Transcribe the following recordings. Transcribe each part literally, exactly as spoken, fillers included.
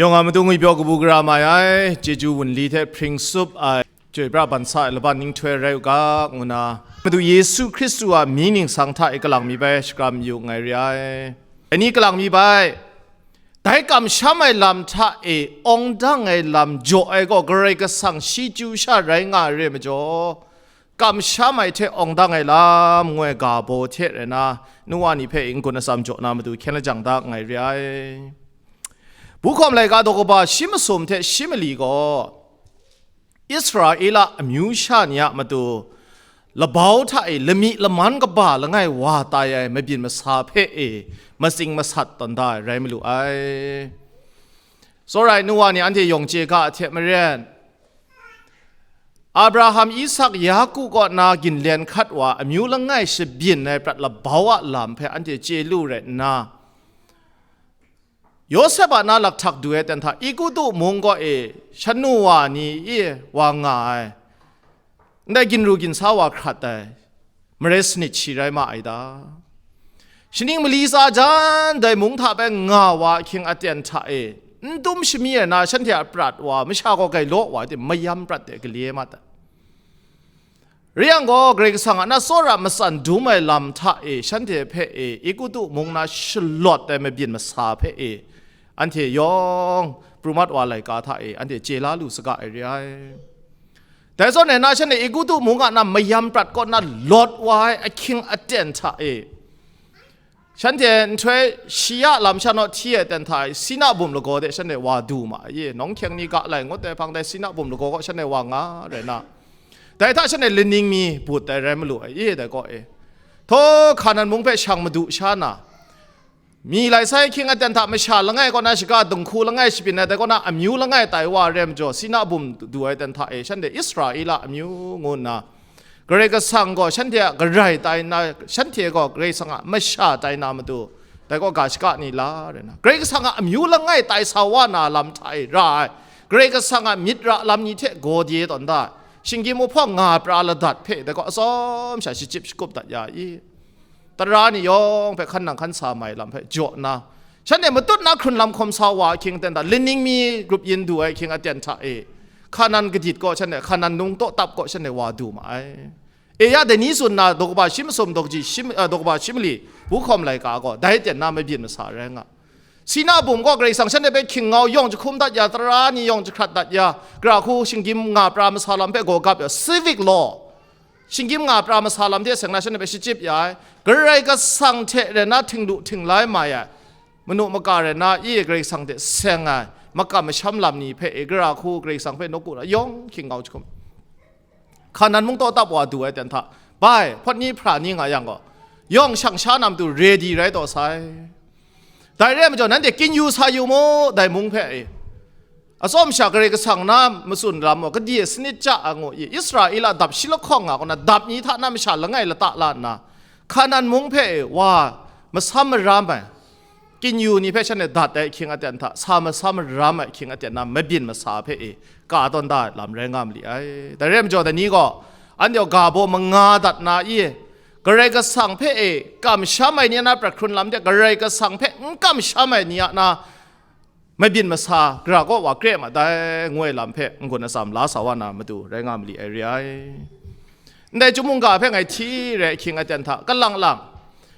Yawng a matu ngwipyaw kabu gara mai ai, chyeju wunli hte hpring sup ai, chyoi pra ban sa ai laban ninghtoi rai u ga, ngu na, Madu Yesu Hkristu a mying ningsang hta e kalang mi bai shakram yu nngai re ai. Ani kalang mi bai, dai kamsham ai lam hta e awng dang ai lam jaw ai gaw Karai Kasang shi chyu sha rai nga ai re majaw, kamsham ai hte awng dang ai lam ngu ai ga baw hte rai na, nu wa ni hpe n-gun atsam jaw na matu hkyen lajang da nngai re ai. Buhkawm laika daw kaba shi masum hte shi mali gaw, Israela amyu sha ni a matu labau hta e lami laman kaba langai wa tai ai mabyin masa hpe e matsing masat tawn da ai rai malu ai. Tsawra ai nu wa ni anhte yawng chye ga a hte maren, Abraham, Isak, Yaku kaw na ginlen hkat wa amyu langai shabyin ai prat labau a lam hpe anhte chye lu rai nna, Yawsep a na laktsak du ai ten hta Egutu mung kaw e shanu wa ni e wa nga ai, ndai ginru ginsa wa hkrat ai, marai sanit shi rai ma ai ta? Shaning mali tsa jan dai mung hta bai nga wa ahkying aten hta e n dum shami ai na, shanhte a prat wa masha gaw gailaw wa ai hte mayam prat de gale mat ai. Rai yang gaw, Karai Kasang a na tsawra matsan dum ai lam hta e shanhte hpe e Egutu mung na shalawt ai mabyin masa hpe e anhte yawng pru mat wa laika hta e anhte chye la lu saga ai re ai. Dai zawn e na shanhte Egutu mung a na mayam prat kaw na lawt wa ai ahkying aten hta e, shanhte nhtoi shi a lam sha naw hti ai ten hta e, Sina bum lagaw de shanhte wa du ma ai, nawng hkyeng ni ga lai ngut ai hpang dai Sina bum lagaw kaw shanhte wa nga rai na, dai hta shanhte laning mi but ai rai malu ai, dai kaw e, htaw Hkanan mung hpe shang madu sha na, mi lai sai ahkying aten hta masha langai kaw na shaga dinghku langai shabyin ai, dai kaw na amyu langai tai wa ai rai majaw, Sina bum du ai ten hta e shanhte Israela amyu ngu nna, Karai Kasang gaw shanhte a garai tai nna, shanhte gaw Karai Kasang a masha tai na matu, dai gaw ga shaka ni la rai na, Karai Kasang a amyu langai tai sa wa na lam hta e ra ai, Karai Kasang a myit ra lam ni hte gaw de tawn da ai, shinggyim uhpawng nga pra ladat hpe dai gaw atsawm sha shachyip shakup dat ya i. Tara ni yawng hpe hkan nang hkan sa mai lam hpe jaw nna, shanhte matut na hkrun lam hkawm sa wa ahkying aten hta, laning mi grup yin du ai ahkying aten hta e, Hkanan gadit kaw shanhte, Hkanan nung taw tap kaw shanhte wa du ma ai. E ya, dai ni tsun na, daw kaba shi masum, daw kaji shi, ah, daw kaba shi mali, Buhkawm laika gaw dai ten na mabyin masa rai nga. Sina bum gaw Karai Kasang shanhte hpe hkying ngau yawng jahkum dat ya, tara ni yawng jahkrat dat ya, gara hku shinggyim nga pra masa lam hpe gaw gap ya, civic law, shinggyim nga pra masa lam hte seng na shanhte hpe shachyip ya ai, Karai Kasang hte rai na htinglu htinglai mai ai, manu maka rai na i Karai Kasang hte seng ai makam masham lam ni hpe e gara hku Karai Kasang hpe nawku na yawng hkying ngau jahkum. Hkanan mung taw tap wa du ai ten hta, bai, hpawt ni hpra ni nga yang gaw, yawng shang sha na matu ready rai taw sai. Dai re ai majaw, nanhte kyin yu sa yu mu, dai mung hpe e. Atsawm sha Karai Kasang na matsun lam gaw, kadi e sanit ja a ngu i, Israela dap shi lahkawng nga kaw na, dap ni hta na masha langai lata la nna, Hkanan mung hpe e wa masam maram ai, kyin yu ni hpe shanhte dat ai ahkying aten hta, sa masam maram ai ahkying aten na mabyin masa hpe e ka tawn da ai lam rai nga ma li ai. Dai re ai majaw, dai ni gaw, anhte gaw ga baw manga dat na i, Karai Kasang hpe e kamsham ai ni a na prat hkrun lam hte, Karai Kasang hpe n kamsham ai ni a na mabyin masa gara kaw wa kre ma dai, ngu ai lam hpe n-gun atsam la sa wa na matu rai nga ma li ai re ai. Ndai chyum mungga hpe ngai hti re ahkying aten hta, kalang lang,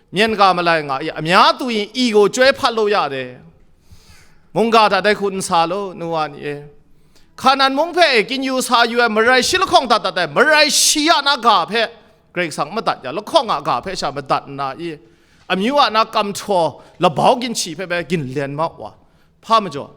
myen ga malai nga i, amya tu i, i gaw chyoi hpat lo ya de. Mungga hta dai hku n sa law, nu wa ni e. Hkanan mung hpe e kyin yu sa yu ai, marai shi lahkawng dat dat ai, marai shi a na ga hpe Karai Kasang madat ya, lahkawng a ga hpe sha madat nna i, amyu a na kamhtaw labau ginhti hpe bai ginlen ma wa. Hpa majaw,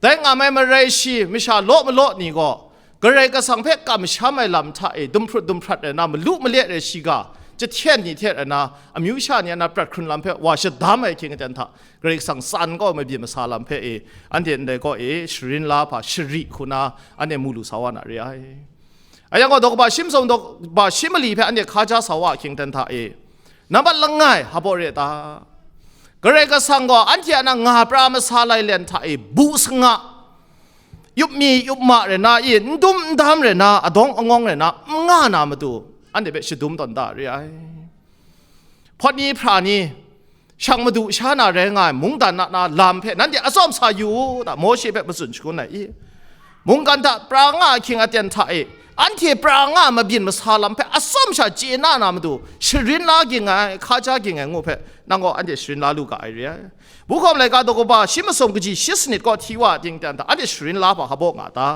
dai ngam ai marai shi masha law malaw ni gaw, Karai Kasang hpe kamsham ai lam hta e dumhprut dumhprat rai na, malu malet rai shiga, jahten ni hte rai na, amyu sha ni a na prat hkrun lam hpe wa shadam ai ahkying aten hta, Karai Kasang tsan kaw mabyin masa lam hpe e, anhte ndai kaw e, sharin la hpa shari hku na, anhte mu lu sa wa na re ai. A yang gaw, daw kaba shi masum, daw kaba shi mali hpe anhte hkaja sa wa ahkying aten hta e, nambat langai hpa baw re ta? Karai Kasang gaw anhte a na nga pra masa lai len hta e bu sanga, yup mi yup ma rai na i, n dum n dam rai na, adawng angawng rai na, n nga na matu, anhte hpe shadum tawn da re ai. Hpawt ni hpra ni, shang madu sha na rai nga ai mungdan na na lam hpe nanhte atsawm sa yu u, ta Mawshe hpe matsun shangun ai i? Mungkan hta pra nga ahkying aten hta e, anhte pra nga mabyin masa lam hpe atsawm sha chye na na matu, sharin la ging ai, hkaja ging ai ngu hpe, nang gaw anhte sharin la lu ga ai re ai. Buhkawm laika daw kaba shi masum kaji shi sanit kaw hti wa a ting ten hta, anhte sharin la hpa hkabaw nga ta?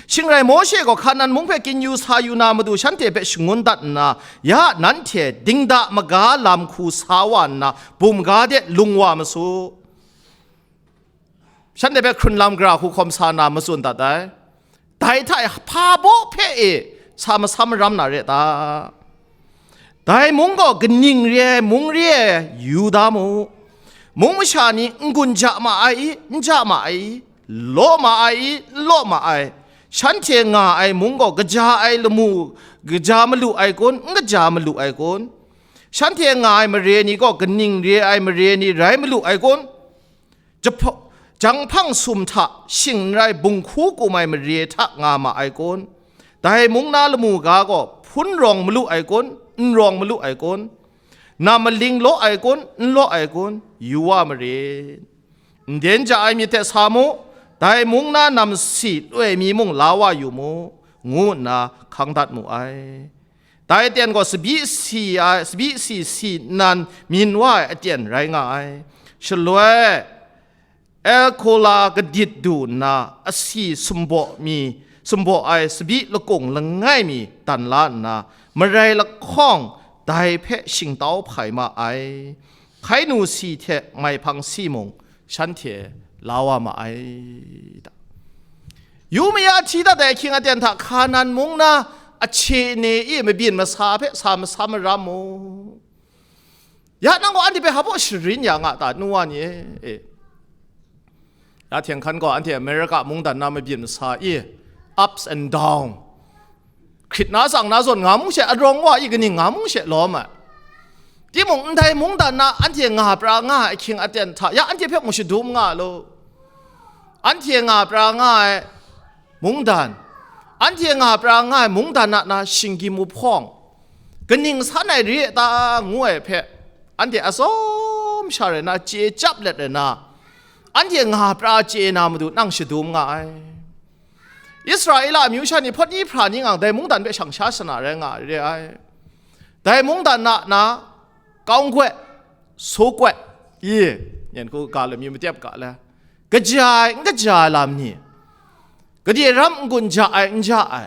Shing rai Mawshe gaw Hkanan mung hpe kyin yu sa yu na matu shanhte hpe shangun dat nna, ya nanhte dingda maga lam hku sa wa nna, bum ga de lung wa masu. Shanhte hpe hkrun lam gara hku hkawm sa na matsun dat ai. Dai hta e hpa baw hpe e sa masam maram na re ta? Dai mung gaw kaning re ai mung re ai yu da mu. Mung masha ni n-gun ja ma ai i, n ja ma ai i, law ma ai i, n law ma ai, shanhte nga ai mung gaw kaja ai lamu, kaja malu ai kun, n kaja malu ai kun? Shanhte nga ai mare ni gaw kaning re ai mare ni rai malu ai kun? Jahpa-, janghpang sum hta shing n rai bunghku kum ai mare hta nga ma ai kun? Dai mung na lamu ga gaw hpun rawng malu ai kun, n rawng malu ai kun? Nam maling law ai kun, n law ai kun? Yu wa marit. Nden ja ai myit hte sa mu, dai mung na nam si loi mi mung la wa yu mu, ngu nna hkang dat mu ai. Dai aten gaw tsabyi si ai, tsabyi si si nnan myin wa ai aten rai nga ai. Shaloi, Elkola kadit du nna, asi sumbaw mi, sumbaw ai tsabyi lakung langai mi dan la nna, marai lahkawng dai hpe shingtau hpai ma ai. Hkainu si hte maihpang si mung shanhte la wa ma ai. Yu maya hti dat ai ahkying aten hta Hkanan mung na ahte ni e mabyin masa hpe sa masam maram mu. Ya nang gaw anhte hpe hpa baw sharin ya nga ta, nu wa ni e? E. Ya hten hkan gaw anhte America mungdan na mabyin masa e, ups and down, hkrit na tsang na zawn nga mung she, arawng wa i kaning nga mung she lawm ai. Timung ndai mungdan na anhte nga pra nga ai ahkying aten hta, ya anhte hpe mung shadum nga lu. Anhte nga pra nga ai mungdan, anhte nga pra nga ai mungdan a na shinggyim wuhpawng, kaning san ai re ta ngu ai hpe, anhte atsawm sha rai na, chye chyap let rai na, anhte nga pra chye na matu nang shadum nga ai. Israela amyu sha ni hpawt ni hpra ni ngang dai mungdan hpe shang sha shana rai nga ai re ai. Dai mungdan a na, kaung goi, so goi, i, nyen ku ga lami matep ga le, kaja ai, n kaja ai lam ni, gade ram n-gun ja ai, n ja ai,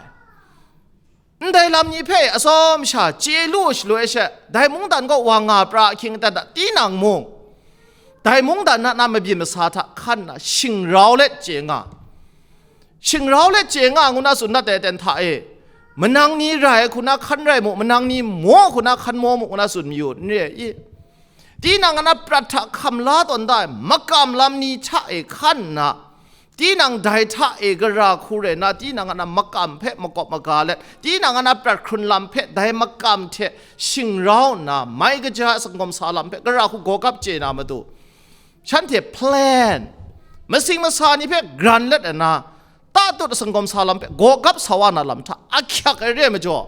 ndai lam ni hpe atsawm sha chye lu shaloi she, dai mungdan kaw wa nga pra ahkying aten hta tinang mung, dai mungdan na na mabyin masa hta hkan nna shingrau let chye nga, shingrau let chye nga ngu na tsun dat ai aten hta e, manang ni rai ai hku na hkan rai mu, manang ni maw ai hku na hkan maw mu ngu na tsun mayu n re i? Tinang a na prat hta hkam la tawn da ai makam lam ni hta e hkan nna, tinang dai hta e gara hku rai na, tinang a na makam hpe makawp maga let, tinang a na prat hkrun lam hpe dai makam hte shingrau nna, mai kaja ai sangawm sa lam hpe gara hku gawgap chye na matu, shanhte plan, masing masa ni hpe gran let ai na, tatut sangawm sa lam hpe gawgap sa wa na lam hta ahkyak ai re ai majaw,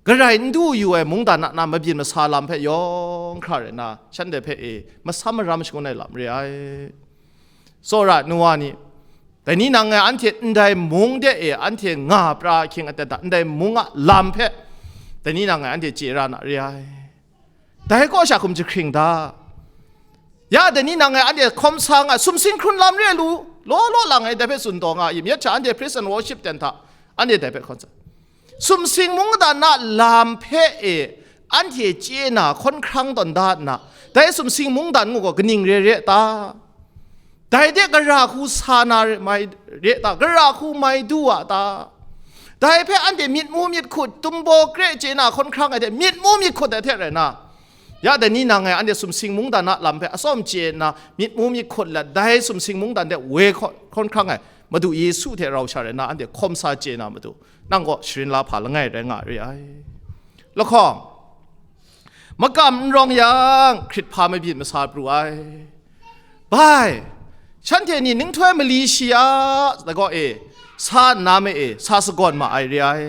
garai n du yu ai mungdan a na mabyin masa lam hpe yawng hkra rai na, shanhte hpe e masam maram shangun ai lam re ai. Tsawra ai nu wa ni, dai ni nang e anhte ndai mung de e anhte nga pra ahkying aten hta ndai mung a lam hpe, dai ni nang e anhte chye ra na re ai. Dai kaw sha hkum jahkring da. Ya dai ni nang e anhte hkawm sa nga, sumsing hkrun lam re lu, law law lang e dai hpe tsun taw nga i, myit hta anhte praise and worship ten hta, anhte dai hpe hkawm sa. Sumsing mungdan a lam hpe e anhte chye na hkawn hkrang tawn da nna, dai sumsing mungdan ngu gaw kaning re re ta? Dai de gara hku sa na re mai re ta? Gara hku mai du wa ta? Dai hpe anhte myit mu myit hkut, tumbaw kre chye na hkawn hkrang ai hte myit mu myit hkut ai hte rai na, ya dai ni nang e anhte sumsing mungdan a lam hpe atsawm chye nna, myit mu myit hkut let dai sumsing mungdan de woi hkawn hkawn hkrang ai Madu Yesu hte rau sha rai na, anhte hkawm sa chye na matu, nang gaw sharin la hpa langai rai nga re ai. Lahkawng, makam n rawng yang, hkrit hpa mabyin masa pru ai. Bai, shanhte ni ninghtoi mali shi a, lagaw e, sa nna ma e, sa sagawn ma ai re ai.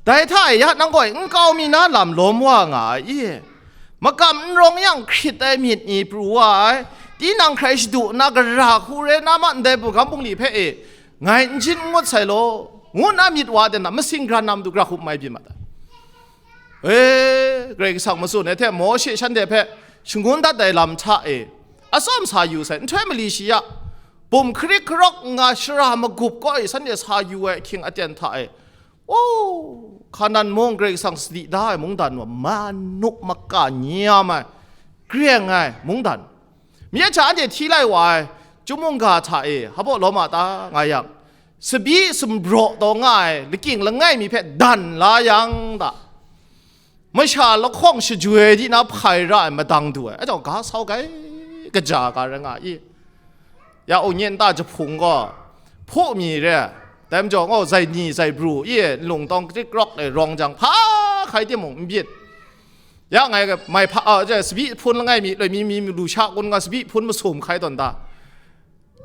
Dai hta e ya nang gaw nkau mi na lam lawm wa nga ai i? Makam n rawng yang hkrit ai myit ni pru wa ai, tinang hkrai shadu nna gara hku rai na ma ndai magam bungli hpe e, ngai n jin n ngut sai law, ngu nna myit wa de na, masing gran na matu gara hku mai byin mat ai. E, Karai Kasang matsun ai hte Mawshe shanhte hpe shangun dat ai lam hta e, atsawm sa yu sai, nhtoi mali shi ya, bum hkarik hkarawk n nga shara magup kaw e shanhte sa yu ai ahkying aten hta e, o, Hkanan mung Karai Kasang sadi da ai mungdan wa, manu maka nyam ai, kreng ai mungdan. Mi a hta anhte hti lai wa ai, chyum mungga hta e, hpaw lawm a ta nga yang, sabi sumbraw taw nga ai, lakying langai mi hpe dan la yang ta, masha lahkawng shajoi di na hpai ra ai madang du ai, a jau ga sau gai kaja ga rai nga i. Ya u nyin ta jahpung gaw, hpu mi re, dai majaw ngaw zai ni zai bru i, nlung tawng krik krawk e rawng jang, hpa hkai timung n byin. Ya ngai ga mai hpa, a, ja, sabi hpun langai mi, loi mi, mi, mi lu sha kun nga sabi hpun masum hkai tawn ta.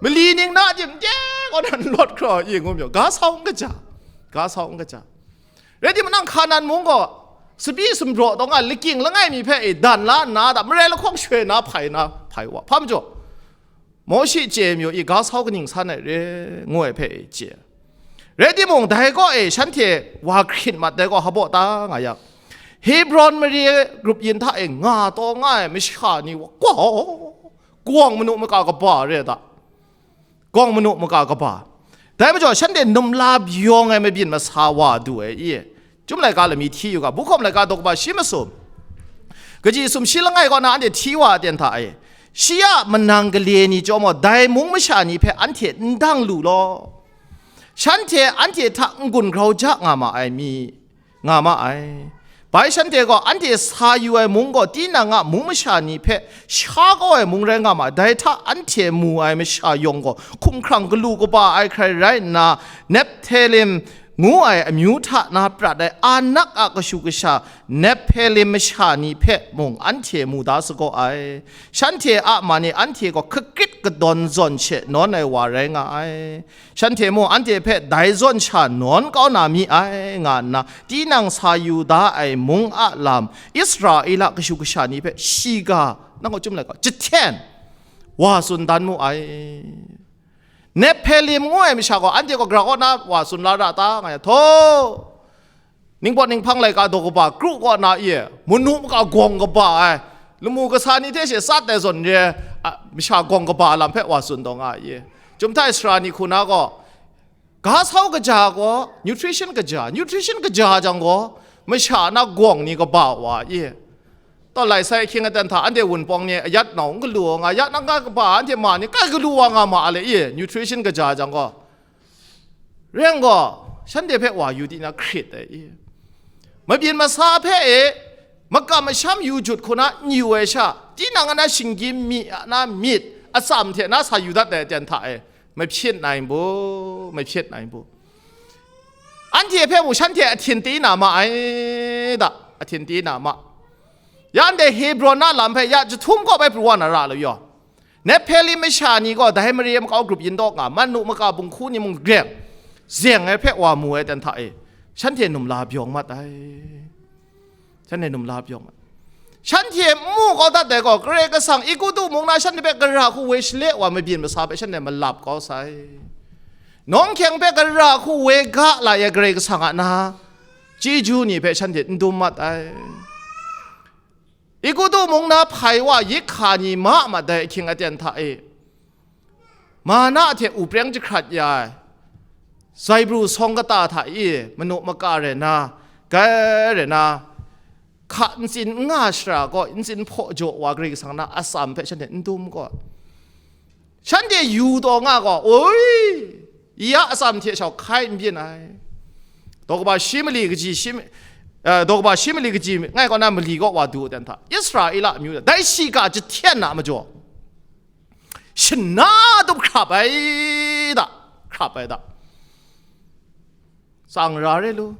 Mali ning na tim, de, kaw nan lawt hkraw, i, ngu myawng, ga sau n kaja, ga sau n kaja. Rai timung, nang Hkanan mung gaw, sabi sumbraw taw nga, lakying langai mi hpe, e, dan la nna, da, marai lahkawng shoi na, hpai na, hpai wa, hpa majaw, Mawshe chye ai majaw, i, ga sau kaning san ai re, ngu ai hpe, e, chye. Rai timung, dai kaw e shanhte wa hkrit mat dai gaw, hpaw ta nga yang, Hebron mare grup yin hta e nga taw nga ai masha ni wa, kwa, gawng manu maka kaba re ta, gawng manu maka kaba. Dai majaw, shanhte num la byawng ai mabyin masa wa du ai i? Chyum laika lami hti yu ga, Buhkawm laika daw kaba shi masum, kaji sumshi langai kaw na anhte hti wa aten hta e, shi a manang gale ni chyawm gaw, dai mung masha ni hpe anhte n dang lu law, shanhte anhte hta n-gun grau ja nga ma ai mi, nga ma ai. Bai shanhte gaw anhte sa yu ai mung gaw, tinang a mung masha ni hpe sha kau ai mung rai nga ma ai. Dai hta anhte mu ai masha yawng gaw, hkumhkrang galu kaba ai hkrai rai nna, Nephtalim ngu ai amyu hta na prat ai Anak a kashu kasha Nephtalim masha ni hpe mung anhte mu da sagaw ai. Shanhte a man e anhte gaw hkakrit kadawn zawn she nawn ai wa rai nga ai. Shanhte mung anhte hpe dai zawn sha nawn kau na mi ai, nga nna, tinang sa yu da ai mung a lam Israela kashu kasha ni hpe shiga, nang gaw chyum laika, jahten wa tsun dan mu ai. Nephtalim ngu ai masha gaw, anhte gaw gara kaw na wa tsun la ra ta, nga yang, htaw, Ningpawt ninghpang laika daw kaba kru kaw na i, manu maka gawng kaba ai, lamu kasa ni hte she sat ai zawn re, a, masha gawng kaba lam hpe wa tsun taw nga i. Chyum hta e sara ni hku na gaw, ga sau kaja gaw, nutrition kaja, nutrition kaja jang gaw, masha na gawng ni kaba wa i. Taw lai sai ahkying aten hta anhte wunpawng ni ayat nau n galu nga, ya nang ga kaba anhte ma ni kai galu wa nga ma a le i, nutrition kaja jang gaw. Rai yang gaw, shanhte hpe wa yu di na hkrit ai i? Mabyin masa hpe e, makam masham yu jut hku na n yu ai sha, tinang a na shinggyim mi a na myit, atsam hte na sa yu dat ai aten hta e, mahpyit na n bu, mahpyit na n bu. Anhte hpe mung shanhte ahtin ti na ma ai da, ahtin ti na ma. Ya ndai Hebron na lam hpe ya jahtum kaw bai pru wa na ra lu yaw. Nephtalim masha ni gaw dai mare makau grup yin taw nga, manu maka bunghku ni mung greng, zeng ai hpe wa mu ai aten hta e, shanhte num la byawng mat ai. Shanhte num la byawng mat. Shanhte n mu kau dat ai gaw, Karai Kasang Egutu mung na shanhte hpe gara hku woi shale wa mabyin masa hpe shanhte malap kau sai. Nawng hkyeng hpe gara hku woi ga la ai Karai Kasang a na chyeju ni hpe shanhte n dum mat ai. Egutu mung na hpai wa yik hka ni ma mat dai ahkying aten hta e, mana hte u preng jahkrat ya ai, zaibru sawng kata hta e, manu maka rai na, gai rai na, hka ntsin n nga shara gaw, ntsin hpaw jaw wa Karai Kasang na atsam hpe shanhte n dum gaw, shanhte yu taw nga gaw, oi, ya atsam hte shau hkai n byin ai. Daw kaba shi mali kaji shi, eh, daw kaba shi mali kaji ngai kaw na mali kaw wa du dan hta, Israela amyu dai shiga jahten na majaw, shana tup hkrap ai da, hkrap ai da. Tsang ra re lu.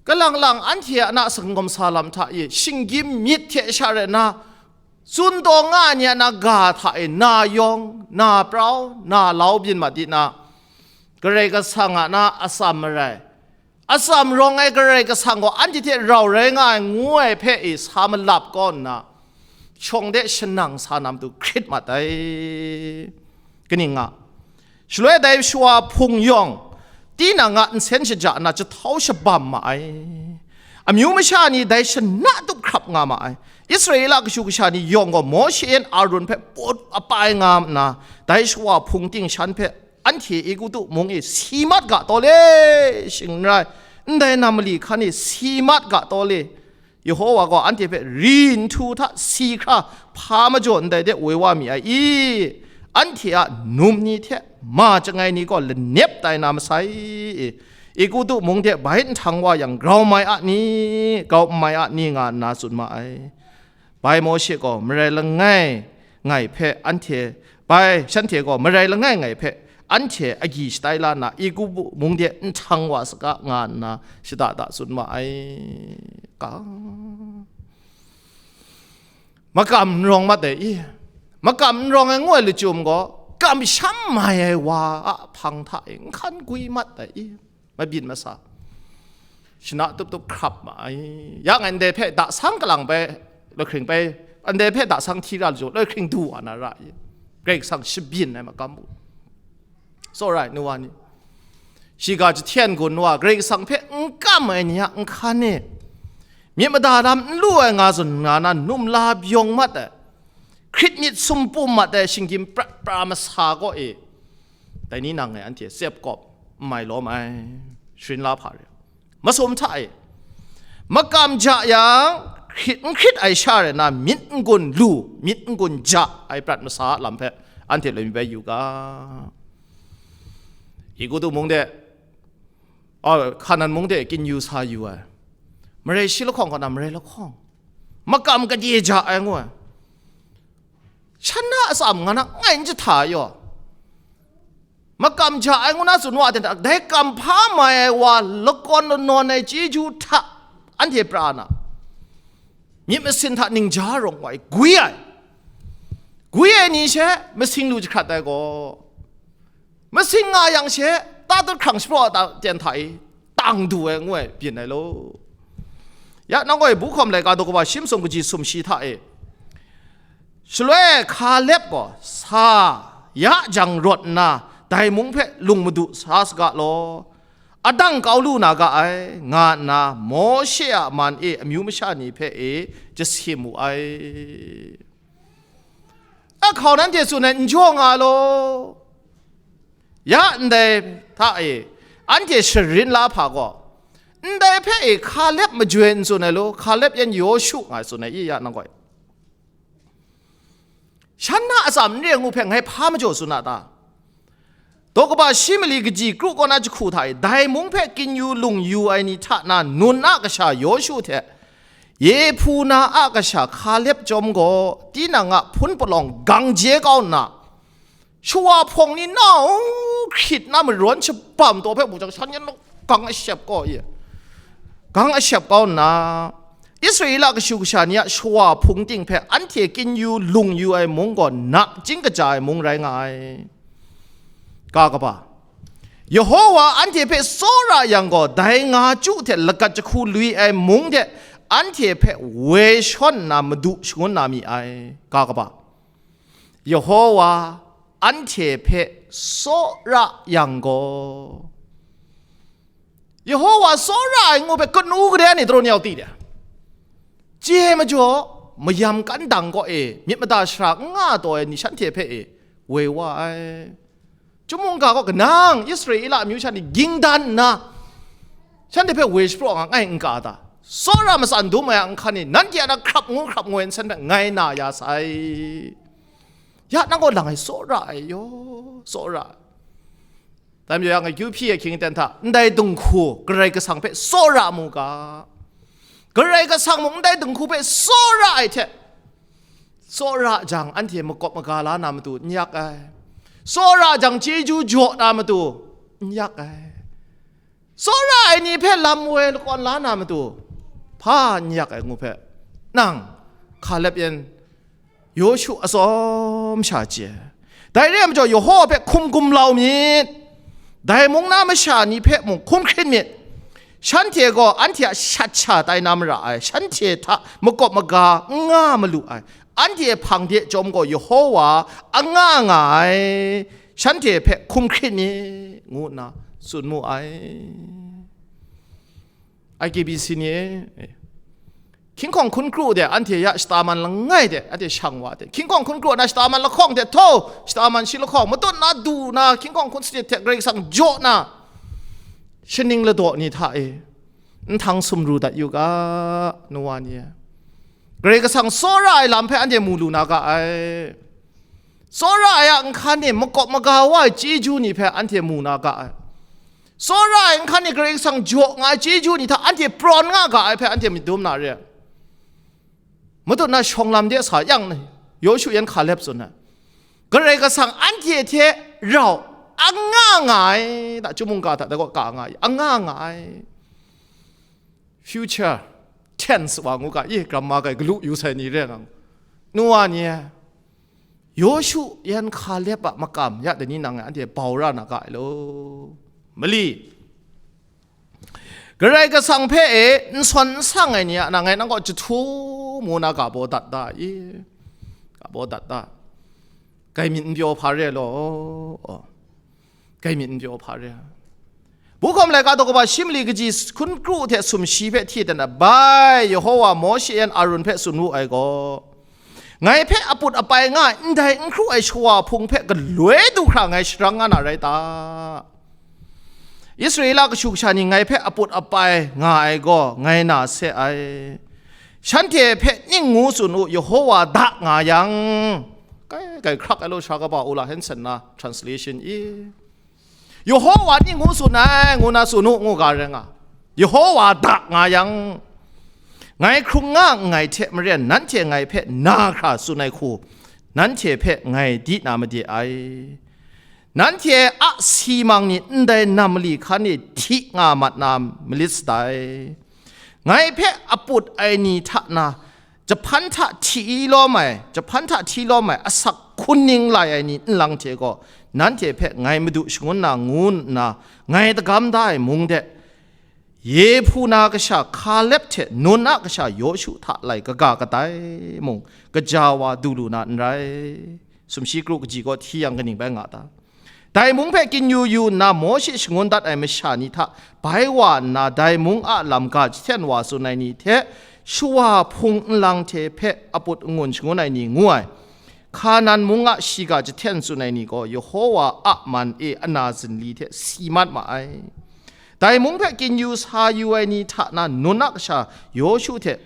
Kalang lang anhte a na sangawm sa lam hta e, shinggyim myit hte sha rai na, tsun taw nga ai ni a na ga hta e, na yawng, na prau, na lau byin mat di na, Karai Kasang a na atsam marai, Atsam rawng ai Karai Kasang gaw anhte hte rau rai nga ai ngu ai hpe e sa malap kaw nna, shawng de shanang sa na matu hkrit mat ai. Kaning nga, shaloi dai shawa hpung yawng, tinang a nsen shaja na jahtau shabam ma ai. Amyu masha ni dai shana tup hkrap nga ma ai. Israela kashu kasha ni yawng gaw Mawshe yan Arun hpe put apai nga nna, dai shawa hpung ting shan hpe anhte Egutu mung e si mat ga taw le, shing n rai, ndai nam mali hkan e si mat ga taw le, Yehowa gaw anhte hpe ri nhtu hta si hkra hpa majaw ndai de woi wa mi ai i? Anhte a num ni hte ma chyangai ni gaw lanep tai na masai i? Egutu mung de bai nhtang wa yang grau mai a ni, grau n mai a ni nga nna tsun ma ai. Bai Mawshe gaw marai langai ngai hpe anhte, bai shanhte gaw marai langai ngai hpe anhte agyi shatai la nna, Egutu mung de nhtang wa saga nga nna shada da tsun ma ai. Ka, makam n rawng mat ai i? Makam n rawng ai ngu ai lachyum gaw, kamsham mai ai wa a hpang hta e n hkan gwi mat ai i? Mabyin masa, shana tup tup hkrap ma ai. Ya ngai ndai hpe da sang kalang bai, lahkring bai, ndai hpe da sang hti ra lu jaw, lahkring du wa na ra i? Karai Kasang shabyin ai makam u. Tsawra ai nu wa ni, shiga jahten gun wa Karai Kasang hpe n kam ai ni a nhkan e, myit mada lam n lu ai nga zawn nga na, num la byawng mat ai, hkrit myit sumpum mat ai shinggyim prat pra masa kaw e, dai ni nang e anhte tsep kawp n mai lawm ai, sharin la hpa re. Masum hta e, makam ja yang, hkrit n hkrit ai sha rai na, myit n-gun lu, myit n-gun ja ai prat masa a lam hpe anhte loi mi bai yu ga. Egutu mung de, a, Hkanan mung de kyin yu sa yu ai, marai shi lahkawng kaw na marai lahkawng, makam gade ja ai ngu ai, shan na atsam nga na ngai n jahta yaw, makam ja ai ngu na tsun wa ten hta, dai kam hpa mai ai wa lakawn lanawn ai chyeju hta anhte pra na, myit masin hta ningja rawng wa ai, gwi ai, gwi ai ni she masing lu jahkrat ai gaw, masing nga yang she tatut hkrang shapraw a ten hta e tang du ai ngu ai byin ai law. Ya nang gaw bu hkawm laika daw kaba shi masum kaji sumshi hta e, shaloi Hkalep gaw sa ya jang rawt nna, dai mung hpe lung madu sa saga law, adang kau lu na ga ai, nga nna Mawshe a man e amyu masha ni hpe e jasim wu ai. Ahkau nanhte tsun ai n jaw nga law. Ya ndai hta e, anhte sharin la hpa gaw, ndai hpe e Hkalep majoi n tsun ai law, Hkalep yan Yawshu nga tsun ai i ya nang gaw e. Shan na atsam n re ai ngu hpe ngai hpa majaw tsun a ta? Daw kaba shi mali kaji kru kaw na jahku hta e, dai mung hpe kyin yu lung yu ai ni hta na Nun a kasha Yawshu hte, Yehpuna a kasha Hkalep chyawm gaw, tinang a hpun palawng gang je kau nna, shawa hpawng ni nau hkrit na marawn shabam taw hpe mu jang, shan yan law gang ashep kau i? Gang ashep kau nna, Israela kashu kasha ni a shawa hpung ting hpe anhte kyin yu lung yu ai mung gaw, nachying kaja ai mung rai nga ai. Ka kaba, Yehowa anhte hpe tsawra yang gaw, dai nga chyu hte lagat jahku lui ai mung de anhte hpe woi shawn nna madu shangun na mi ai. Ka kaba, Yehowa anhte hpe tsawra yang gaw, Yehowa tsawra ai ngu hpe kanu gade ni daw ni yau ti de? Chye majaw, mayam kan dang kaw e myit mada shara n nga taw ai ni shanhte hpe e woi wa ai. Chyum mungga gaw kanang Israela amyu sha ni ging dan nna, shanhte hpe woi shapraw nga ngai n ka ta? Tsawra matsan dum ai a nhkan e nanhte a na hkrap ngu hkrap ngoi nsen hpe ngai na ya sai. Ya nang gaw lang ai tsawra ai yaw, tsawra. Dai majaw yang, akyu hpyi ai hkying aten hta, ndai dinghku Karai Kasang hpe tsawra mu ga. Karai Kasang mung ndai dinghku hpe tsawra ai hte, tsawra jang anhte makawp maga la na matu n yak ai. Tsawra jang chyeju jaw na matu n yak ai. Tsawra ai ni hpe lam woi lakawn la na matu hpa n yak ai ngu hpe, nang Hkalep yan Yawshu atsawm sha chye. Dai re ai majaw, Yehowa hpe hkum gumlau myit. Dai mung na masha ni hpe mung hkum hkrit myit. Shanhte gaw anhte a shat sha tai na mara ai, shanhte hta makawp maga n nga malu ai, anhte hpang de chyawm gaw Yehowa a nga nga ai, shanhte hpe hkum hkrit ni, ngu nna tsun mu ai. I K B C ni e, hkying hkawng hkun kru de anhte ya shata man langai de anhte shang wa de, hkying hkawng hkun kru na shata man lahkawng de htaw, shata man shi lahkawng matut na du na, hkying hkawng hkun sahtit hte Karai Kasang jaw na, shaning ladaw ni hta e, nhtang sumru dat yu ga, nu wa ni e. Karai Kasang tsawra ai lam hpe anhte mu lu na ga ai. Tsawra ai a nhkan e makawp maga wa ai chyeju ni hpe anhte mu na ga ai. Tsawra ai nhkan e Karai Kasang jaw nga ai chyeju ni hta anhte prawn nga ga ai hpe anhte myit dum na re ai. Matut na shawng lam de sa yang, Yawshu yan Hkalep tsun ai. Karai Kasang anhte hte rau a nga nga ai, da, chyum mungga hta dai gaw ka nga ai, a nga nga ai. Future tense wa ngu ga, i, grammar kai galu yu sai ni re nga. Nu wa ni e, Yawshu yan Hkalep a makam ya dai ni nang e anhte bau ra na ga ai lo. Mali. Karai Kasang hpe e n sawn n sang ai ni a nang e nang gaw jahtu mu na ga baw dat da i? Ga baw dat da. Kai myit n pyaw hpa re law. Kai myit n pyaw hpa re. Bukhawm laika daw kaba shi mali kaji hkun kru hte sumshi hpe hti dan ai, bai, Yehowa Mawshe yan Arun hpe tsun wu ai gaw, ngai hpe aput apai nga ai ndai n hkru ai shawa hpung hpe galoi du hkra ngai sharang nga na rai ta? Israela kashu kasha ni ngai hpe aput apai nga ai gaw ngai na se ai. Shanhte hpe ning ngu tsun u, Yehowa da nga yang, kai, kai hkrak ai law, sha kaba Ola Hanson na translation i, Yehowa ning ngu tsun ai, ngu na tsun u, ngu ga rai nga. Yehowa da nga yang, ngai hkrung nga nngai hte maren, nanhte ngai hpe na hkra tsun ai hku, nanhte hpe ngai di na made ai. Nanhte a si mang ni ndai nam mali hkan e hti nga mat na malit sadai. Ngai hpe aput ai ni hta na, jahpan hta hti lawm ai, jahpan hta hti lawm ai asak hkuning lai ai ni nlang hte gaw, nanhte hpe ngai madu shangun na ngu nna ngai dagam da ai mung de, Yehpuna kasha Hkalep hte Nun a kasha Yawshu hta lai kaga kadai mung, kaja wa du lu na n rai. Sumshi kru kaji gaw hti yang kaning bai nga ta? Dai mung hpe kinyu yu nna Mawshe shangun dat ai masha ni hta bai wa nna, dai mung a lam ga jahten wa tsun ai ni hte shawa hpung nlang hte hpe aput angun shangun ai ni ngu ai, Hkanan mung a shiga jahten tsun ai ni gaw Yehowa a man e ana zinli hte si mat ma ai. Dai mung hpe kinyu sa yu ai ni hta na Nun a kasha Yawshu hte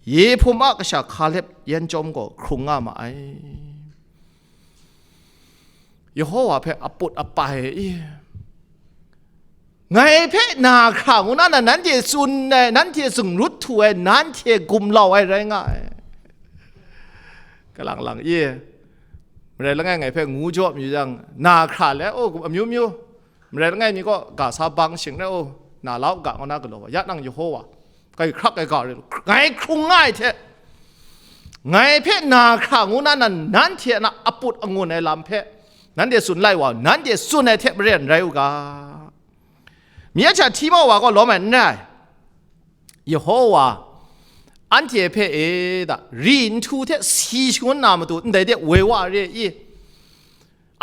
Yehpum a kasha Hkalep yan chyawm gaw hkrung nga ma ai. Yehowa hpe aput apai i, ngai hpe na hkra ngu na, na nanhte tsun ai, nanhte zungrut htu ai, nanhte gumlau ai rai nga ai. Kalang lang i, marai langai ngai hpe ngu jaw mayu yang, na hkra le, oh, amyu myu, marai langai mi gaw ga sa bang shing rai, oh, na la u ga, ngu na galaw wa, ya nang Yehowa, kai hkrak ai ga rai lu, ngai hkrung nga ai hte, ngai hpe na hkra ngu na, nan, nanhte na aput angun ai lam hpe nanhte tsun lai wa, nanhte tsun ai hte maren rai u ga. Mi a hta hti mau wa gaw lawm ai n rai. Yehowa anhte hpe e da, ri nhtu hte si shangun na matu ndai de woi wa re i?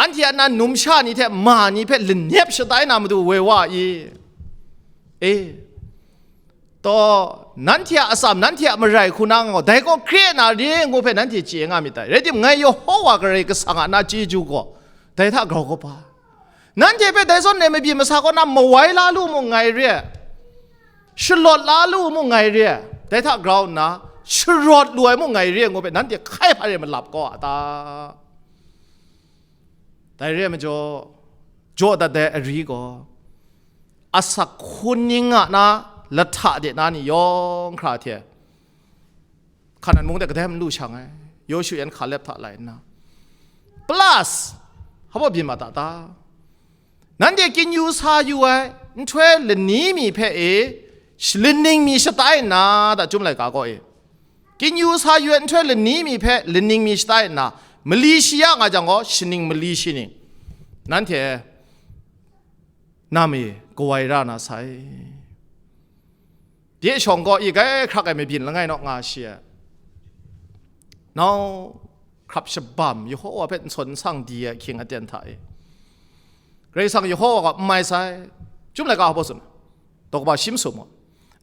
Anhte a nan numsha ni hte ma ni hpe lanep shatai na matu woi wa i? E, taw, nanhte a atsam, nanhte a marai hku na gaw, dai gaw kre na re ngu hpe nanhte chye nga myit dai. Rai timung, ngai Yehowa Karai Kasang a na chyeju gaw, dai hta grau kaba. Nanhte hpe dai zawn e mabyi masa kaw na mawai la lu mung ngai re, shalawt la lu mung ngai re, dai hta grau nna sharawt lu ai mung ngai re ngu hpe nanhte hkai hpa re malap kau a ta? Dai re ai majaw, jaw dat ai ari gaw, asak hkun ning a na lahta de na ni yawng hkra hte, Hkanan mung de kadai n lu shang ai, Yawshu yan Hkalep hta lai nna, plus, hpa byin ma ta ta? Nanhte kinyu sa yu ai nhtoi lani mi hpe e, sh-, laning mi shatai nna, da, Chyum laika gaw e, kinyu sa yu ai nhtoi lani mi hpe laning mi shatai nna, mali shi ya nga jang gaw, shaning mali shi ni, nanhte nam e kawai ra na sai. Dai shawng gaw i gai hkrak ai mabyin langai naw nga shi ai. Nau hkrap shabam, Yehowa hpe nsawn nsang di ai ahkying aten hta e, Karai Kasang Yehowa gaw n mai sai. Chyum laika hpa tsun, daw kaba shi masum gaw,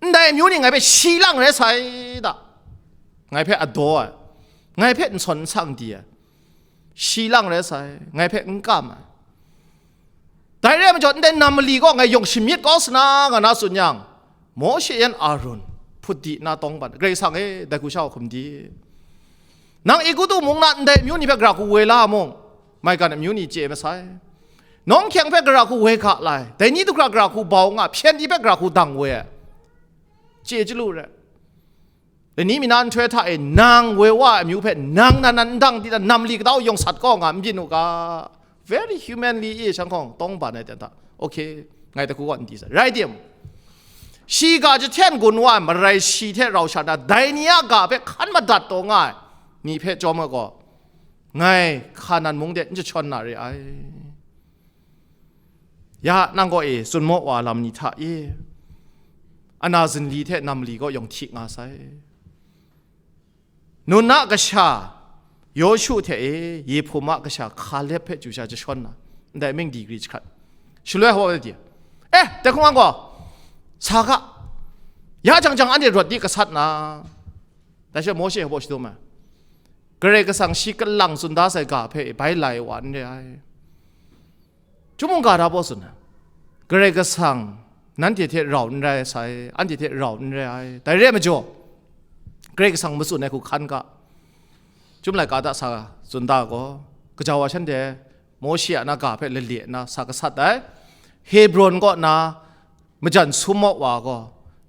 ndai amyu ni ngai hpe shi lang rai sai da, ngai hpe adaw ai, ngai hpe nsawn nsang di ai, shi lang rai sai, ngai hpe n kam ai. Dai re ai majaw, ndai nam mali gaw ngai yawng shamyit kau sa na, nga na tsun yang, Mawshe yan Arun hput di nna tawng ban, Karai Kasang e, dai hku sha wa hkum di. Nang Egutu mung na ndai amyu ni hpe gara hku woi la mung, maigan amyu ni chye masai. Nawng hkyeng hpe gara hku woi ga lai, dai ni du hkra gara hku bau nga, hpyen ni hpe gara hku dang woi ai, chye chyalu re. Lani mi na nhtoi hta e nang woi wa ai amyu hpe nang nan nan n dang di, nam mali kadau yawng sat kau nga n byin u ga. Very humanly e shanghkawng tawng ban ai ten hta, okay, ngai dai hku gaw n di sai. Rai tim, shi ga jahten gun wa ai marai shi hte rau sha na, dai ni a ga hpe hkan madat taw nga ai ni hpe chyawm ai gaw, ngai Hkanan mung de n jashawn na re ai. Ya, nang gaw e, tsun maw wa lam ni hta e, ana zinli hte nam mali gaw yawng hti nga sai. Nun a kasha Yawshu hte e, Yehpum a kasha Hkalep hpe chyu sha jashawn na, ndai ming digri jahkrat. Shaloi hpa wa di, eh, dai hkungga gaw sa ga, ya jang jang anhte rawt di gasat na. Dai she Mawshe hpa shadum ai, Karai Kasang shi kalang tsun da sai ga hpe bai lai wa n re ai. Chyum mungga hta baw tsun ai, Karai Kasang nanhte hte rau n rai sai, anhte hte rau n rai ai. Dai re ai majaw, Karai Kasang matsun ai hku hkan ga. Chyum laika hta sa tsun da gaw, gaja wa shanhte Mawshe a na ga hpe lale nna sa gasat ai. Hebron kaw na majan sum maw wa gaw,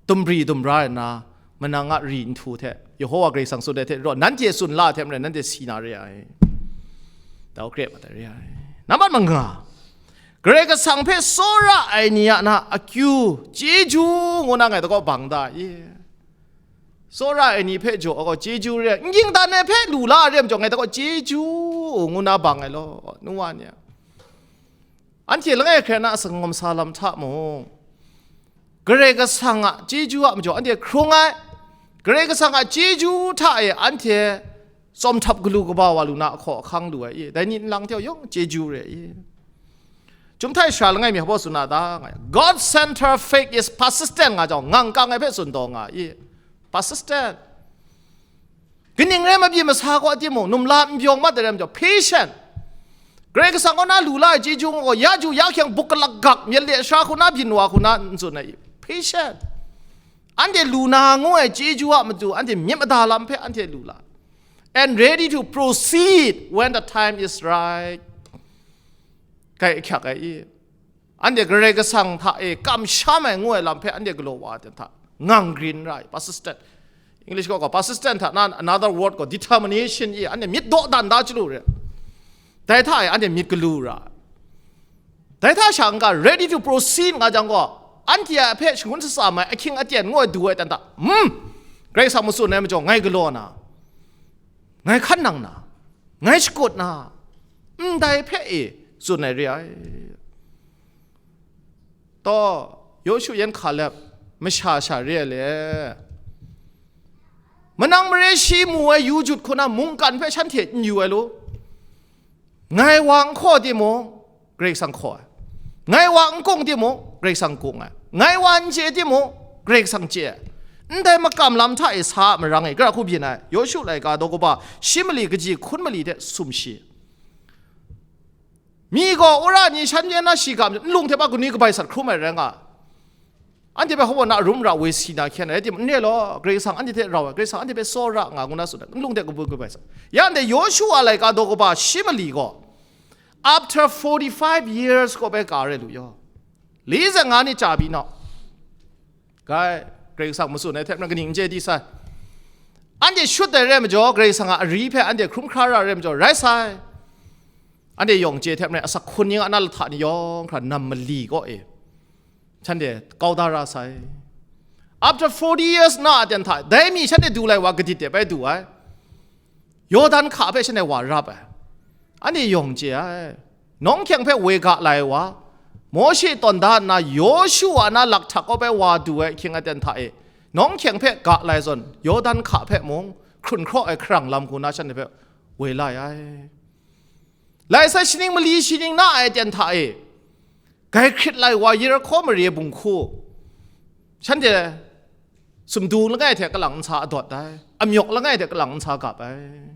dumri dumra ai nna, manang a ri nhtu hte, Yehowa Karai Kasang tsun ai hte rau, nanhte tsun la ai hte maren, nanhte si na re ai. Dau kre mat ai re ai. Nambat manga, Karai Kasang hpe tsawra ai ni a na akyu, chyeju ngu na ngai dai gaw bang da i? Tsawra ai ni hpe jaw ai gaw chyeju re ai, n ging dan ai hpe lu la ai re ai majaw, ngai dai gaw chyeju ngu na bang ai law, nu wa ni a. Anhte langai hkrai na a sanggawm sa lam hta mung, Karai Kasang a chyeju a majaw anhte hkrung ai, Karai Kasang a chyeju hta e anhte tsawm htap galu kaba wa lu na ahkaw ahkang lu ai i? Dai ni nlang hte yawng chyeju re i? Chyum htai sara langai mi hpa tsun na ta nga, God center faith is persistent nga jang, ngang kang ai hpe tsun taw nga i? Persistent. Kaning rai mabyi masa kaw timung, numla n byawng mat ai rai majaw, patient. Karai Kasang kaw na lu la ai chyeju gaw, ya ju ya hkyang buk kalak gak, myit le sara hku na, byin wa hku na, n tsun ai, patient. Anhte lu na ngu ai chyeju a matu, anhte myit mada lam hpe anhte lu la, and ready to proceed when the time is right. Kai ahkyak ai i? Anhte Karai Kasang hta e kamsham ai ngu ai lam hpe anhte galaw wa ai ten hta, ngang grin ra ai, persistent. English gaw, gaw persistent hta na another word gaw determination i, anhte myit dawdan da chyalu re. Dai hta e anhte myit galu ra ai. Dai hta sha n-ga ready to proceed nga jang gaw, anhte a hpe shangun shatsam ai ahkying aten ngu ai du ai ten hta, hmm, Karai Kasang matsun ai majaw ngai galaw na, ngai hkan nang na, ngai shakut na, ndai hpe e tsun ai re ai. Taw, Yawshu yan Hkalep masha sha re ai le, manang mare shi mu ai yu jut hku na mungkan hpe shanhte n yu ai lu. Ngai wa n hkaw timung, Karai Kasang hkaw ai. Ngai wa n kung timung, Karai Kasang kung ai. Ngai wa n chye timung, Karai Kasang chye ai. Ndai makam lam hta e sa a marang e gara hku byin ai. Yawshu laika daw kaba shi mali kaji hkun mali hte sumshi. Mi gaw wora ni shan yan na shi ga majaw, nlung hte pa kanu kabai sat hkrum ai rai nga. Anhte hpe hkawa na arum ra woi si na hkyen ai, rai timung, n re law, Karai Kasang anhte hte rau ai, Karai Kasang anhte hpe tsawra nga ngu na tsun ai, nlung hte kabu kabai sat. Ya ndai Yawshu a laika daw kaba shi mali gaw, after forty-five years kaw bai ka rai lu yaw. Li zeng nga ni chya pyi naw. Gai, Karai Kasang matsun ai hte maren kaning n chye di sai. Anhte shut ai re ai majaw, Karai Kasang a ari hpe anhte hkrum hkra ra ai re ai majaw, rai sai. Anhte yawng chye hte maren asak hkun ning a na lahta ni yawng hkra nam mali kaw e, shanhte kau da ra sai. After forty years na a ten hta, dai mi shanhte du lai wa gadit de bai du ai. Yawdan hka hpe shanhte wa rap ai. Anhte yawng chye ai. Nawng hkyeng hpe woi ga lai wa, Mawshe tawn da nna, Yawshu a na lakhtak kaw bai wa du ai ahkying aten hta e, Nawng hkyeng hpe ga lai zawn, Yawdan hka hpe mung hkrun hkraw ai hkarang lam hku na shanhte hpe woi la ai. Lai sai shaning mali shaning na ai aten hta e, gai hkrit lai wa Yerihko mare bunghku, shanhte sumdu langai hte kalang nsa adawt ai, amyawk langai hte kalang nsa gap ai.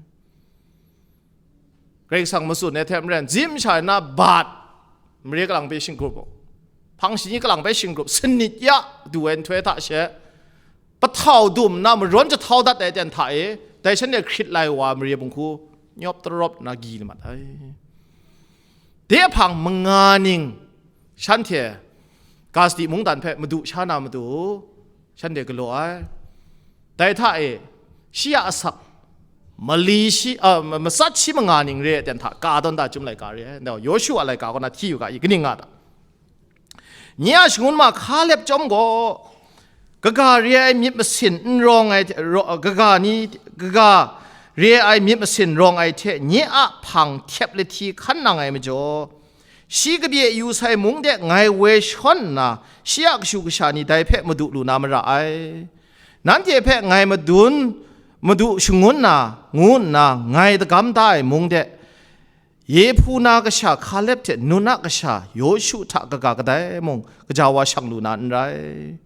Karai Kasang matsun ai hte maren, zim sha na bat, mare kalang hpe shinggrup u, hpang shani kalang hpe shinggrup, sanit ya du ai nhtoi hta she, pahtau dum nna marawn jahtau dat ai aten hta e, dai shanhte hkrit lai wa mare bunghku nyawp tarawp nna gyi mat ai. De hpang manga ning shanhte Gasti mungdan hpe madu sha na matu, shanhte galaw ai. Dai hta e, shi a asak mali shi, a, ma-, matsat shi manga ning re ai aten hta ka tawn da, chyum laika re ai. Nau, Yawshu a laika kaw na hti yu ga i, kaning nga ta? Nye a shangun ma Hkaleb chyawm gaw, kaga re ai myit masin n rawng ai hte, raw-, kaga ni, kaga re ai myit masin rawng ai hte nye a hpang htep lahti hkan nang ai majaw, shi kabye yu sai mung de ngai woi shawn nna, shi a kashu kasha ni dai hpe madu lu na mara ai. Nanhte hpe ngai madun, madu shangun na, ngu nna ngai dagam da ai mung de, Yehpuna kasha Hkaleb hte Nun a kasha Yawshu hta kaga kadai mung gaja wa shang lu na n rai.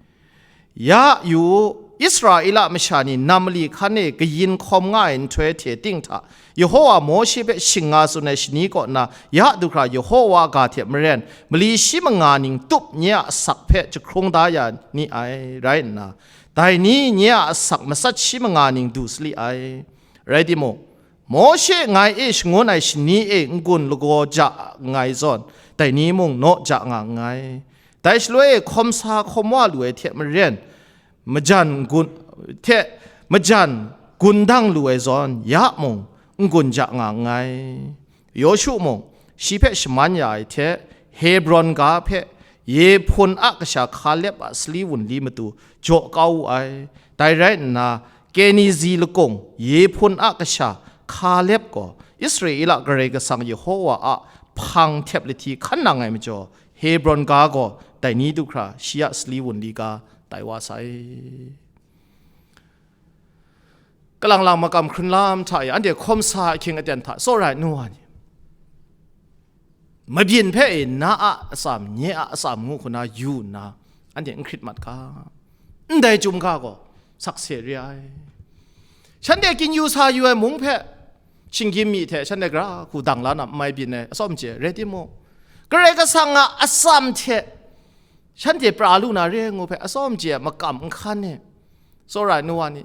Ya yu u, Israela masha ni nam mali hkan e kayin hkawm nga ai nhtoi hte ting hta, Yehowa Mawshe hpe shing nga tsun ai shani kaw na ya du hkra Yehowa a ga hte maren, mali shi manga ning tup nye a asak hpe jahkrung da ya ni ai rai nna, dai ni nye a asak matsat shi manga ning du sali ai. Rai timung, Mawshe ngai e shangun ai shani e n-gun lagaw ja nngai zawn, dai ni mung naw ja nga nngai. Dai shaloi e hkawm sa hkawm wa lu ai hte maren, majan gun, hte majan gun dang lu ai zawn, ya mung n-gun ja nga nngai. Yawshu mung shi hpe shaman ya ai hte, Hebron ga hpe Yehpun a kasha Hkaleb a sali wunli matu jaw kau wu ai. Dai rai nna, Kenizi lakung Yehpun a kasha Hkaleb gaw Israela Karai Kasang Yehowa a hpang htep lahti hkan nang ai majaw, Hebron ga gaw dai ni du hkra shi a sali wunli ga tai wa sai. Kalang lang makam hkrun lam hta e, anhte hkawm sa ahkying aten hta tsawra ai nu wa ni, mabyin hpe e na a atsam, nye a atsam ngu hku na yu nna, anhte n hkrit mat ga. Ndai chyum ga gaw sakse re ai. Shanhte kyin yu sa yu ai mung hpe shinggyim mi hte shanhte gara hku dang la na n mai byin ai atsawm chye, rai timung, Karai Kasang a atsam hte shanhte pra lu na re ngu hpe atsawm chye ai makam nhkan e, tsawra ai nu wa ni,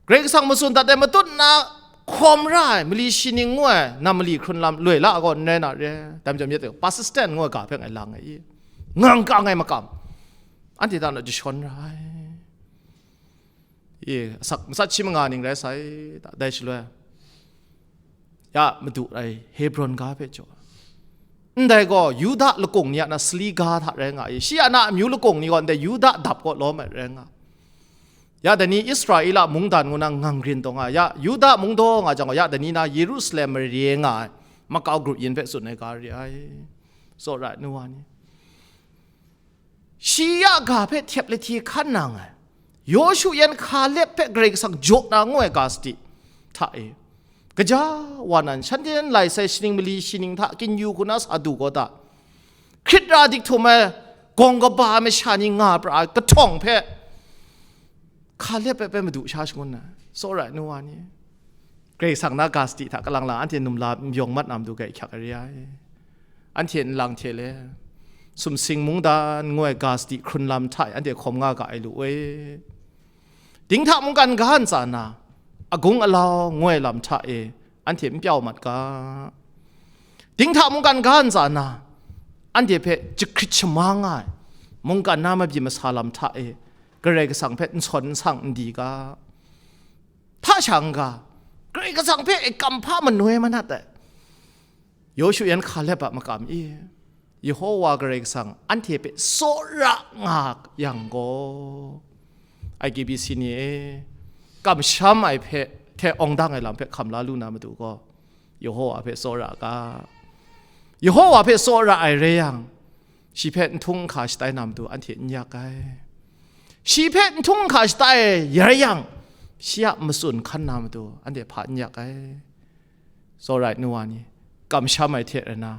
Karai Kasang matsun dat ai matut na hkawm ra ai mali shi ning ngu ai nam mali hkrun lam loi la gaw n rai na re. Dai majaw myit e, persistent ngu ai ga hpe ngai lang ai i, ngang kang ai makam, anhte hta na jashawn ra ai. E, asak matsat shi manga ning rai sai, dai shaloi ya madu ai Hebron ga hpe jaw. Ndai gaw Yuda lakung ni a na sali ga hta rai nga i, shi a na amyu lakung ni gaw ndai Yuda dap kaw lawm ai rai nga. Ya dai ni Israela mungdan ngu na ngang rin taw nga, ya Yuda mung daw nga jang gaw, ya dai ni na Yerusalem mare nga ai makau grup yin hpe tsun ai ga re ai. Tsawra ai nu wa ni, shi ya ga hpe htep lahti hkan nang ai, Yawshu yan Hkaleb hpe Karai Kasang jaw na ngu ai ga sadi hta e, gaja wa nan shanhte lai sai shaning mali shi ning hta kyin yu hku na sa du gaw ta? Hkrit ra dik htum ai gawng kaba ai masha ni nga pra ai kahtawng hpe Hkaleb hpe bai madu sha shangun na, tsawra ai nu wa ni, Karai Kasang na ga sadi hta kalang lang anhte numla n yawng mat na matu gai hkyak ai re ai. Anhte nlang hte le, sumsing mungdan ngu ai ga sadi hkrun lam hta e anhte hkawm nga ga ai lu e. Dinghta mungkan ga ntsa na, agung alau ngu ai lam hta e anhte n pyau mat ga. Dinghta mungkan ga ntsa na, anhte hpe jahkrit shamang nga ai mungkan na mabyi masa lam hta e Karai Kasang hpe n sawn n sang n di ga. Hta sha n ga, Karai Kasang hpe e kam hpa manoi manat ai. Yawshu yan Hkaleb a makam e, Yehowa Karai Kasang anhte hpe tsawra nga yang gaw, I G B C ni e, kamsham ai hpe hte awng dang ai lam hpe hkam la lu na matu gaw, Yehowa hpe tsawra ga. Yehowa hpe tsawra ai rai yang, shi hpe n htung n hka shatai na matu anhte n yak ai. Shi hpe n htung n hka shata e ya rai yang, shi a matsun hkan na matu anhte hpa n yak ai. Tsawra ai nu wa ni, kamsham ai hte rai na,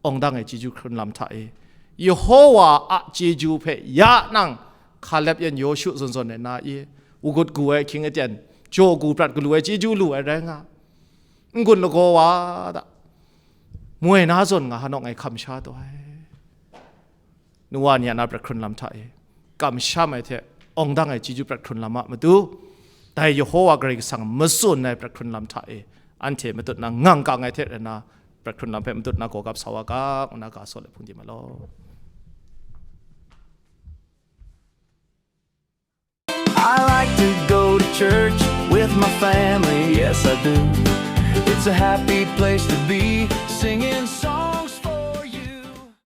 awngdang ai chyeju hkrun lam hta e, Yehowa a chyeju hpe ya nang Hkalep yan Yawshu zawn zawn ai na i, u gut gu ai ahkying aten, jaw gu prat galu ai chyeju lu ai rai nga, n-gun lagaw wa da, moi na zawn nga hanawng ngai hkam sha taw ai. Nu wa ni a na prat hkrun lam hta e, kamsham ai hte awngdang ai chyeju prat hkrun lam a matu, dai Yehowa Karai Kasang matsun ai prat hkrun lam hta e, anhte matut na ngang kang ai hte rai na, prat hkrun lam hpe matut na gaw gap sa wa ga, ngu na ga saw let hpung di ma law. I like to go to church with my family, yes I do. It's a happy place to be, singing songs.